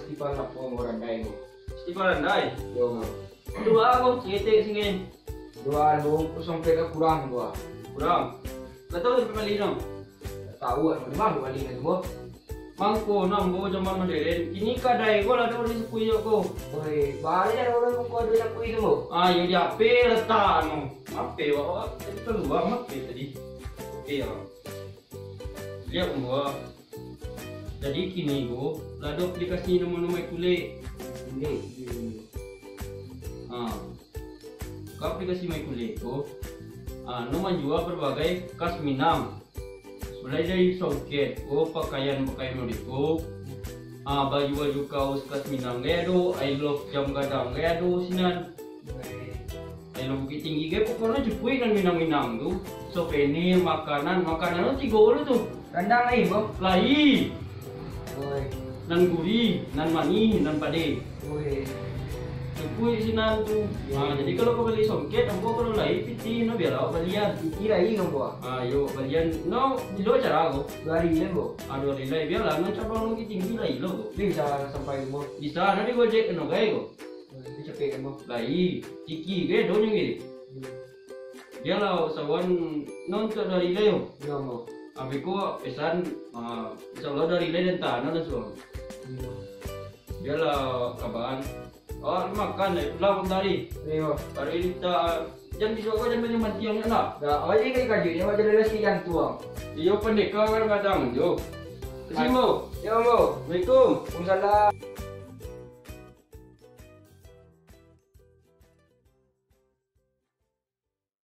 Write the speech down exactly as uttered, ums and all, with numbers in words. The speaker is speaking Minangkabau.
Istighfar lah, Ambo, randai, Ambo. Istighfar randai? Yo, Ambo. Doa, Ambo, saketek singin. Doa, Ambo, kosong pek kurang, Ambo. Kurang? Lah tahu sampai bali no? Tahu, Ambo. Di ma bali no, Ambo? Mangko, no, Ambo, zaman modern. Kini kadai ko lah ado urang sapui ko. Oi, bali ado urang ko ado sapui tu, Ambo? Ah, yo di H P letak, no. H P, awak tadi kalua, H P tadi. Oke, ya. Liek, Ambo. Jadi kini ko, lah ado aplikasi namo-namo kulek. Kulek. Ha. Ka aplikasi My Kulek ko, ha, no manjua barbagai kas Minang. Mulai dari songket ko, pakaian-pakaian model ko, ha, baju-baju kaos kas Minang gai ado, I love jam gadang gai ado sinan. Dalam Bukittinggi gai, pokoknyo cukuik nan Minang-Minang tu. Souvenir, makanan, makanan tu tigo dulu tu. Randang lai, Ambo? Lai. Oi. Nan gurih, nan manih, nan padeh. Oi. Cukuik sinan tu. Yo. Ha, jadi kalau ka bali songket, Ambo kalau lai pitih, no bialah awak balian. Pitih lai, Ambo? Ha, yo, balian. No, bilo acara ko? Duo hari lai, Ambo. Ha, duo hari lai, bialah, no cabang Bukittinggi lai lo ko. Bisa sampai, Ambo? Bisa, no di Gojek no gai ko. Oi, itu capek, Ambo. Lai, tiki gai, ado nyo gai. Hmm. Bialah, sawan, no, untuak dari lai, yo. Yo, Ambo. Abih ko pesan, ah, insyaallah dari lai dan tanah lah, suang. Iyo. Bialah, kaban. Awak makan, eh, pulang tadi. Iyo. Hari ini ta-, jan bisuak ko, jan banyak mati yang nak. Dah, awak jadi kaji-kaji, awak jadi lesi jantuang. Iyo, pandeka kadang-kadang, yo. Terima kasih, Ambo. Yo, Ambo. Assalamualaikum. Waalaikumsalam.